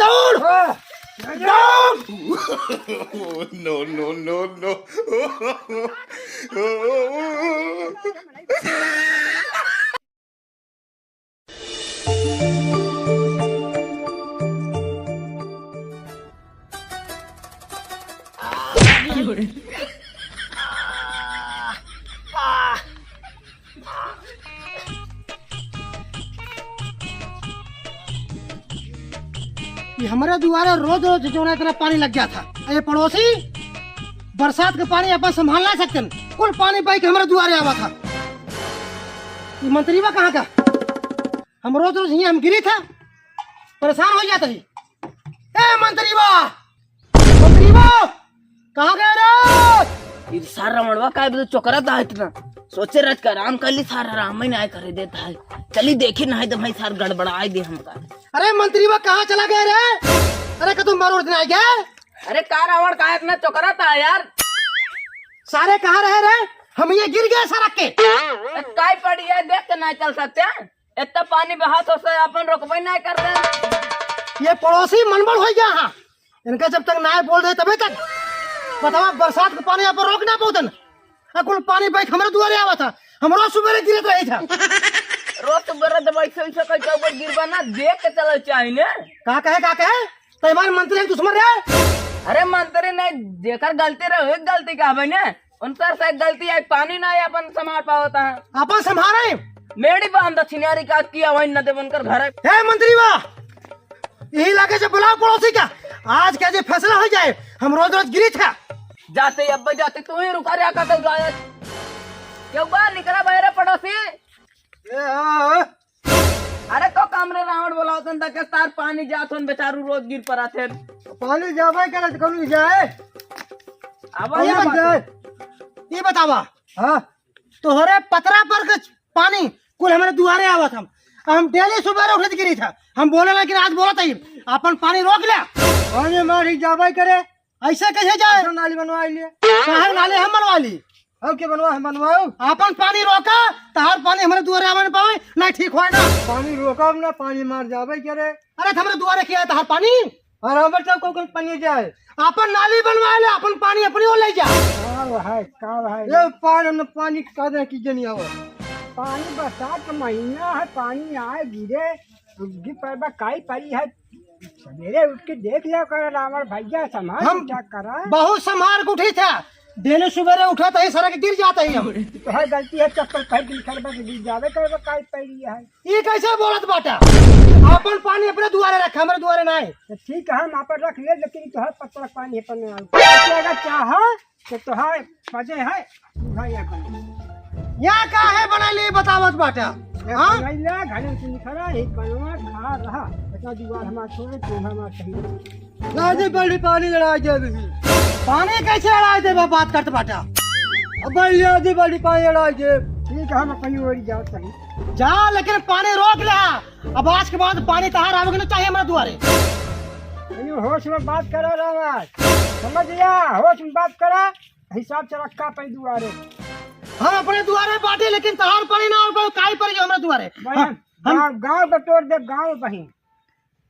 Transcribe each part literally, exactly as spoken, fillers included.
दौड़! हाँ। दौड़! No, no, no, no। ये हमरे दुआरे रोज रोज जो ना इतना पानी लग गया था। ये पड़ोसी बरसात के पानी अपन संभाल ना सकते, कुल पानी बह के हमरे दुआरे आवा था। ये मंत्री बा कहाँ का? हम रोज रोज हियाँ हम गिरी था, परेशान हो जाता ही। ए मंत्री बा, मंत्री बा, कहाँ गए रे? ई सार रावणवा का भी तो चोकरा था इतना। सोचे रच का आराम कर ली, सार आराम ही ना करे देता है। चली देखी ना है तो भाई सार गड़बड़ाए दे हमका। अरे मंत्री बा कहाँ चला गए रे? अरे कतू मरोड़ दिन आ गया? अरे का रावण का इतना चोकरा था यार? सारे कहाँ रहे रे? हम ये गिर गए सड़क के। ए, काई पड़ी है, देख के ना चल सकते हैं। इतना पानी बहा तो से अपन रोकबे ना कर दे। ये पड़ोसी मनबड़ हो गया हाँ। इनका जब तक ना बोल दे तबे तक बतावा, बरसात के पानी यहाँ पर रोक ना पाउतन। आ कुल पानी बह के हमरे दुआरे आवा था, हमरो सुबेरे गिरत रही था। रोज सुबेरे तो बैठे से कोई चौबड़ गिरबा ना, देख के चलल चाही ने। का कहे, का कहे? तो हमारे मंत्री है दुश्मन रे? अरे मंत्री नहीं, जेकर गलती रहे, वही गलती कहबे ने। उनकर से गलती है, पानी ना है, अपन संभाल पावता है। अपन संभाले? मेड़ी बांध छिनारी का किया वही न देव उनकर घर है। हे मंत्री बा, यही लागे से बुलाओ पड़ोसी का, आज का जे फैसला हो जाए, हम रोज रोज गिरी था। जाते अब्बा जाते तू ही रुका रहा का तो गायब। क्यों बा निकला बाहर पड़ोसी? ए, आ, आ। अरे तो कमरे रावण बोलावतन तक के तार पानी जात होन बेचारू रोज गिर पड़ा थे। पानी जाबे करे तो कौन जाए? अब कौन ये बात जाए? ये बतावा। हाँ। तोहरे पतरा पर के पानी कुल हमरे दुआरे आवत हम। हम डेली सुबह उठत गिरी था। हम बोले लेकिन आज बोलत ही। अपन पानी रोक ले। पानी मार ही जाबे करे। ऐसे कैसे जाए? तो नाली बनवा लिए। काहे नाली हम बनवा ली? अब के बनवा, हम बनवाओ। आपन पानी रोका, तहार पानी हमरे दुआरे आवे न पावे, नहीं ठीक होए ना। पानी रोका ना, पानी मार जाबे करे। अरे, त हमरे दुआरे किया है तहार पानी? और हम बताओ, कौन, कौन पानी जाए? आपन नाली बनवा ले, आपन पानी अपनी ओर ले जा। का भाई, का भाई? ये पानी, हमने पानी का दे की जनी आवा। पानी बरसात का महीना है, पानी आए गिरे, उगी पर बा, काई पड़ी है। सवेरे उठ के देख लिया करा रावण भैया, संभाल हम के क्या करा? बहुत संभाल के उठी था, डेली सुबेरे उठा तही सड़क गिर जाता ही हम। तोहर गलती है, चप्पल पहन के निकल बस गिर जावे करे बा, काई पड़ी है। ये कैसे बोलत बाटा? अपन पानी अपने दुआरे रख, हमरे दुआरे ना है। तो ठीक है, हम आपन रख ले, लेकिन तोहर पत्थर पानी अपन में आवे। अगर चाहा तो तोहार पदे है, बूढ़ा या बने। या काहे बनैली बतावत बाटा? या हाँ? बनैला, घरे से निकला, एक बनवा खा रहा। बेटा दुआर हमार छोड़े, तू हमार सही। लाजे बड़ी पानी लड़ाई दे भी। पानी कैसे लड़ाई दे बा-, बात करत बाटा? अब लाजे बड़ी पानी लड़ाई दे। ठीक है, हम अपनी ओर जाओ सही। जा, लेकिन पानी रोक ले। अब आज के बाद पानी तहार आवे के ना चाहिए हमरा दुआरे। तनी होश में बात करा रहा, समझ लिया, होश में बात करा, हिसाब से रखा अपने दुआरे। हम अपने दुआरे बाटे, लेकिन तहार पानी ना आवे, काई पड़ी हमरा दुआरे। भाई, हाँ, हम गाँव, गाँव बटोर दे, गाँव बहिन।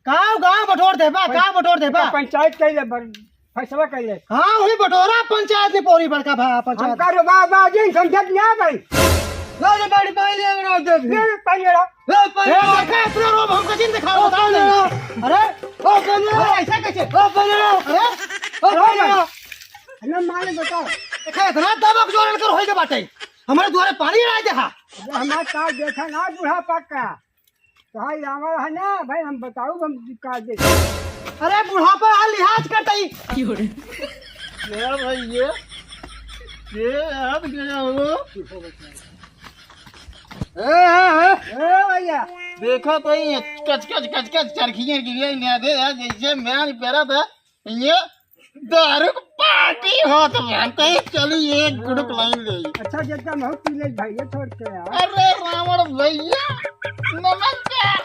गाँव, गाँव बटोर दे बा, भाई, गाँव बटोर दे बा। पंचायत कैले बर-, फैसला कैले। हाँ, वही बटोरा पंचायत में पौरी बड़का भा-, पंचायत। हमका रो बा-, बा-, जिन समझत ना भाई। लो रे बड़ी पानी ले बना दे। ले पानी ला। ए, पहले ए, देखा, इतना रोब हमका जिन दिखाओ, ओ, बताओ पहले नहीं। ला। अरे, ओ, पहले ला। अरे, ऐसा कैसे? ओ, पहले ला। अरे, ओ, पहले ला। ना मारे बताओ। देखा, इतना दबक जोर इनकर होई के बाटे। हमारे दुआरे पानी लड़ाई दे हा। अरे, हमारे साथ देखा ना बुढ़ापा का। तो हाँ, ये हमारा है ना, भाई, हम बताओ, हम का दे। अरे, बुढ़ापा हाल लिहाज करता ही। क्या भाई ये? ये हाथ गया हो। ए, ए, ए। ए भैया। देखो तो ये कच, कच, कच, कच चरखियाँ गिरी हैं, न्या दे यार, जैसे मैं नहीं पैरा था, ये दारू की पार्टी हो तो हम कहे चली एक गुड़ुक लाइन ले। अच्छा, जब हम पी ले भाई, ये छोड़ के यार। अरे रावण भैया, नमस्कार।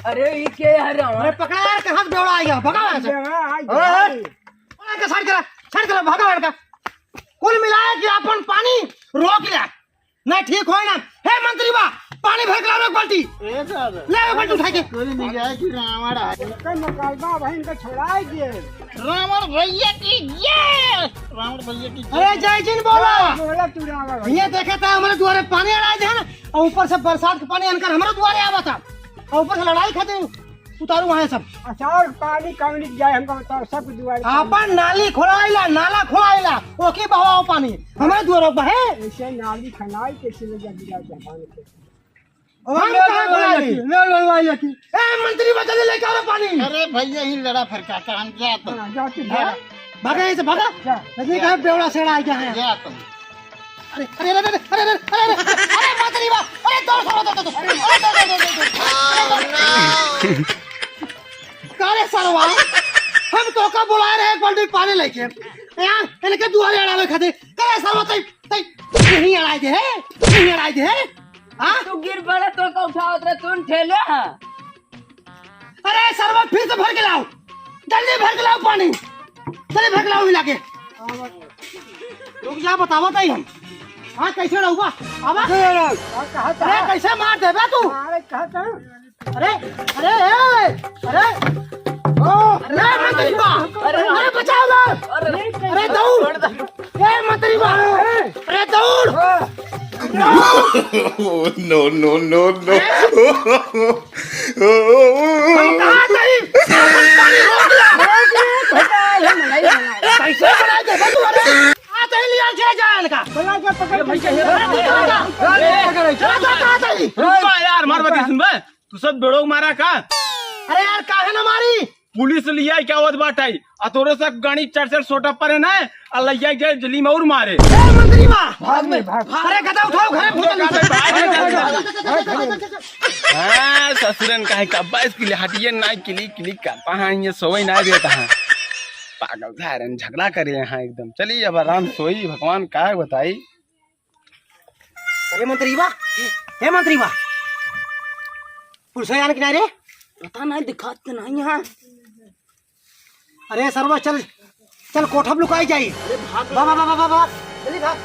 अरे, ये क्या है रावण? अरे पकड़ा यार, कहाँ से बेवड़ा आ गया? भगा यहाँ से। बेवड़ा आ गया। ओए, ओए। ओए, का साइड करा, साइड करा, भगा लड़का। कुल मिलाए कि अपन पानी रोक लिया। नहीं ठीक होए ना। हे मंत्री बा, पानी भर के लाओ एक बाल्टी। ए दादा। ले आओ बाल्टी उठा के। कोई नहीं जाए कि रावण आए। इनका मुकाबला भाई, इनका छोड़ाए दिए। रावण भैया की जय। रावण भैया की जय। अरे जय जिन बोला। बोला तू रावण भैया। ये देखे था हमारे दुआरे पानी अड़ाए दे ना, और ऊपर से बरसात के पानी आनकर हमारे दुआरे आवा था, और ऊपर से लड़ाई खातिर उतारू वहाँ सब। अच्छा, और पानी कौन जाए हमको बताओ, सब दुआरे पानी। अपन नाली खोलाइला, नाला खोलाइला, ओके बहाओ पानी। हमारे दुआरे बहे। ऐसे नाली खनाई कैसे ले जा गिरा जबान पे। हम कहाँ खड़ा है? ले लो, ले लो, ले लो। ए, मंत्री बा, जल्दी लेके आओ रे पानी। अरे भैया, ही लड़ा फिर का, का हम जात हैं। हाँ, जाओ, तू हाँ। भाग। भागा यहाँ से, भागा। जा। लेकिन कहाँ बेवड़ा से आ गया है? जात हैं। अरे, अरे, अरे, अरे, मंत्री बा, अरे, दौड़, दौड़, दौड़, दौड़, दौड़। अरे, दौड़, दौड़, दौड़, दौड़। का रे सरवा, हम तोका बुलाए रहे एक बाल्टी पानी लेके। यार, इनके दुआरे अड़ावे खातिर। का रे सरवा, तई, तई, यहीं अड़ाए दे है? यहीं अड़ाए दे है? हाँ? तू गिर पड़ा, तोका उठावत रहे, तू ठेले हाँ। अरे सरवा, फिर से भर के लाओ, जल्दी भर के लाओ पानी, जल्दी भर के लाओ मिला के। रुक जा, बतावा तई हम। हाँ, कैसे रहुआ? आवा। कैसे रहो? अरे कैसे मार देबे तू? अरे कहा था? अरे, अरे, ए, अरे। ओ, ए, मंत्री बा। अरे, अरे, बचाओ ना। अरे, अरे, दौड़। ए, मंत्री बा। अरे, दौड़। No, no, no, no। हम कहा नहीं। पानी रोक ला। कैसे बनाए देबे तू? अरे, आ, तही लिया के जाए इनका। बना के पकड़ के। अरे, तू कहाँ जा? अरे, चला जा, कहाँ जा? रुक बा यार, मार बती सुन बे। तू सब बेड़ो मारा का? अरे यार, काहे ना मारी? पुलिस लिया क्या होत बाटाई? आ तोरे से गाड़ी चार चार सोटा परे ना, आ लइया के जली में और मारे। ए, मंत्री बा! भाग में, भाग। अरे, गदा उठाओ, घरे भूत निकल। हाँ, ससुरन काहे का बाईस किलो हटिए ना, किली, किली करता है, ये सोई ना देता है। पागल धारन झगड़ा करे यहाँ एकदम। चलिए अब आराम सोई, भगवान का बताई। अरे मंत्री बा, हे मंत्री बा, पुलिस आने के ना रे? पता नहीं, दिखात तो नहीं है। अरे सरवा, चल, चल कोठा में लुकाई जाई। अरे भाग। बा, बा, बा, बा, बा, बा। जल्दी भाग।